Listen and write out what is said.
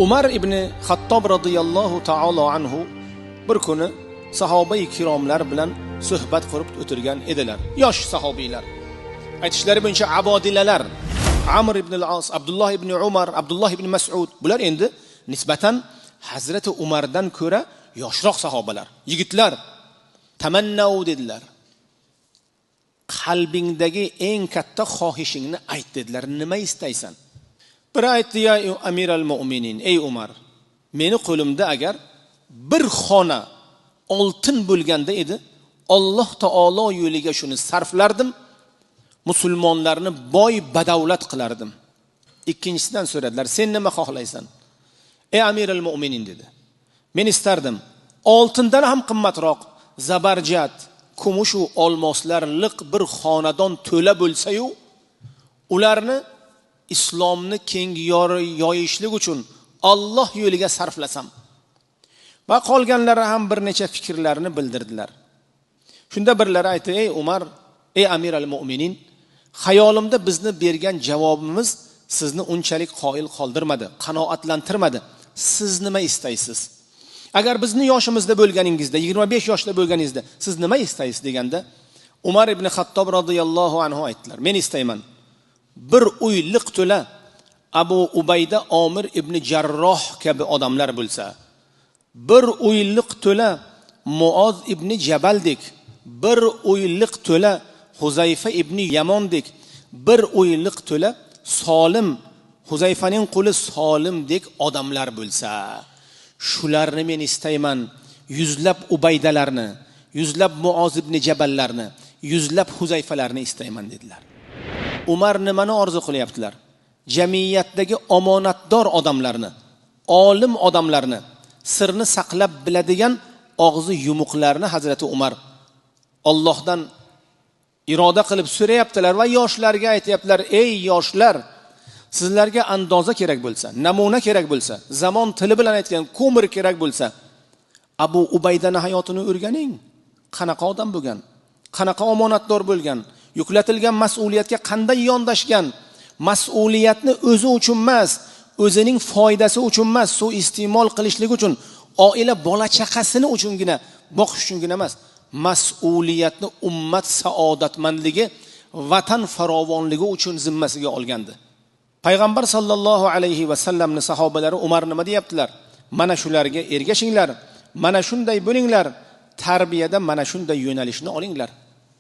Umar ibn Xattob radhiyallohu taolo anhu bir kuni sahobai kiromlar bilan suhbat qurib o'tirgan edilar. Yosh sahobiylar. Aytishlari bo'yicha abodilalar Amr ibn al-As, Abdulloh ibn Umar, Abdulloh ibn Mas'ud, bular endi nisbatan Hazrati Umardan ko'ra yoshroq sahobalar, yigitlar. Tamannau dedilar. Qalbingdagi eng katta xohishingni ayt dedilar. Nima istaysan? Biri aytdi: "Ya amiral mu'minin, ey Umar, meni qo'limda agar bir xona oltin bo'lganda edi, Alloh taolo yo'liga shuni sarflardim, musulmonlarni boy badavlat qilardim." Ikkinchisidan so'radilar: "Sen nima xohlaysan?" "Ey amiral mu'minin" dedi. "Men istardim oltindan ham qimmatroq zabarjat, kumush va olmoslar liq bir xonadon to'la bo'lsa-yu, ularni islomni keng yoyishlik uchun Alloh yo'liga sarflasam." Va qolganlari ham bir necha fikrlarni bildirdilar. Shunda birlari aytdi: "Ey Umar, ey amiral mu'minin, xayolimda bizni bergan javobimiz sizni unchalik qoyil qoldirmadi, qanoatlantirmadi. Siz nima istaysiz? Agar bizni yoshimizda bo'lganingizda, 25 yoshda bo'lganingizda siz nima istaysiz?" deganda Umar ibn Xattob radhiyallohu anhu aytdilar: "Men istayman bir uy liq to'la Abu Ubayda Omir ibn Jarroh kabi odamlar bo'lsa, bir uy liq to'la Muoz ibn Jabaldek, bir uy liq to'la Huzayfa ibn Yamondek, bir uy liq to'la Solim, Huzayfaning quli Solimdek odamlar bo'lsa, shularni men istayman. Yuzlab Ubaydalarni, yuzlab Muoz ibn Jaballarni, yuzlab Huzayfalarni istayman" dedilar. Umar nimani orzu qilyaptilar? Jamiyatdagi omonatdor odamlarni, olim odamlarni, sirni saqlab biladigan og'zi yumuqlarni Hazrati Umar Allohdan iroda qilib so'rayaptilar va yoshlarga aytayaptilar: "Ey yoshlar, sizlarga andoza kerak bo'lsa, namuna kerak bo'lsa, zamon tili bilan aytgan ko'mir kerak bo'lsa, Abu Ubaydani hayotini o'rganing. Qanaqa odam bo'lgan, qanaqa omonatdor bo'lgan, yuklatilgan mas'uliyatga qanday yondashgan, mas'uliyatni o'zi uchun emas, o'zining foydasi uchun emas, suiiste'mol qilishlik uchun, oila bola chaqasini uchungina boqish uchungina emas, mas'uliyatni ummat saodatmandligi, vatan farovonligi uchun zimmasiga olgandi." Payg'ambar sallallohu alayhi va sallamning sahobalari Umar nima deyaptilar? Mana shularga ergashinglar, mana shunday bo'linglar, tarbiyada mana shunday yo'nalishni olinglar.